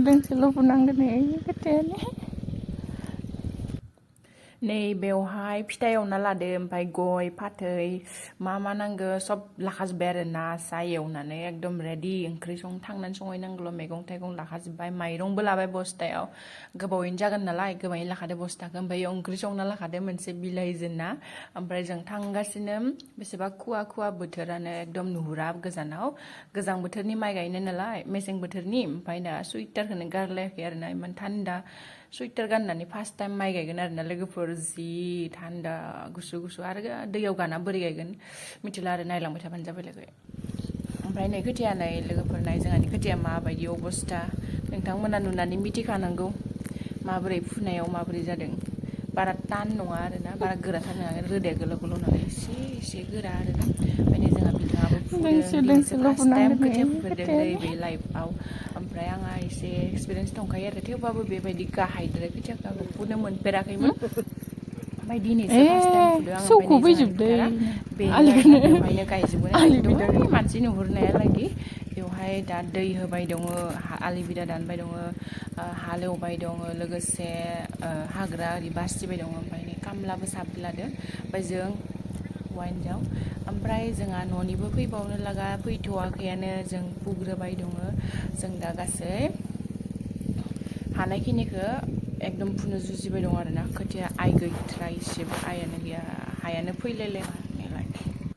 दोंसेल' बुंनांगोन खोथायानो नै बेवहाय फिथा एवना लादो ओमफ्राय गय फाथै मा नांगो सब लाखाजोब्बाय आरो ना सा एवनानै एकदम रेडि ओंख्रि थांनानै संहैनांगौल' मैगं थाइगं लाखाजोब्बाय माइरंबो लाबाय बस्थायाव गोबावैनो जागोन नालाय गोबावैनो लाखादो बस्थाखौ ओमफ्राय ओंख्रि संना लाखादो मोनसे बिलाइजों ना ओमफ्राय जों थांगासिनो बेसेबा खुवा बोथोरानो एकदम नुहुरा गोजानाव गोजां बोथोरनि माइ गायनाय नालाय मेसें बोथोरनि ओमफ्राय दा सुइटारखौनो गारलायाखै आरो ना इमान थान्दा सुइटार गाननानै फार्स्ट टाइम माइ गायगोन आरो ना लोगोफोर जि थान्दा गुसु आरो दैयाव गाना बोरै गायगोन मिथिला आरो नायलांबाय थाबानो जाबाय लोगो ओमफ्राय नै खोथिया नै लोगोफोर नाय जोंहानि खोथिया माबायदि अबस्था नोंथांमोना नुनानै मिथिखानांगौ माबोरै फुनायाव माबोरै जादों बारा तान नङा आरो ना बारा गोराथार नङा रोदाया गोलाव नालाय एसे गोरा आरो ना ओमफ्राय जोंहा बिथाङाबो फुदों दिनैसो फार्स्ट टाइम खोथिया फुफेरदों दै बे लाइफआव ओमफ्राय आंहा एसे एक्सपिरियेन्स दंखायो आरो थेवबाबो बेबायदि गाहायद्राय खोथियाखौ आंबो फुनो मोनफेराखैमोन ओमफ्राय दिनैसो फार्स्ट टाइम फुदों आं ओमफ्राय नै जोंहानि फोथारा बेनो बेवहायनो गायजोबगोन एकदम मानसि नुहुरनायालागि बेवहाय दा दै होबाय दङ आलि बिदा दानबाय दङ हालेवबाय दङ लोगोसे हाग्रा ओरै बासिबाय दङ ओमफ्राय नै खामलाबो साबलादो ओमफ्राय जों हौवा हिन्जाव ओमफ्राय जोंहा न'निबो फैबावनो लागा फैथ'वाखैयानो जों फुग्रोबाय दङ जों दा गासै हानायखिनिखौ एकदम फुनो जुजिबाय दं आरो ना खोथिया आइ गैथ्रा इसेबो आइयानो गैया हायानो फैलायलाया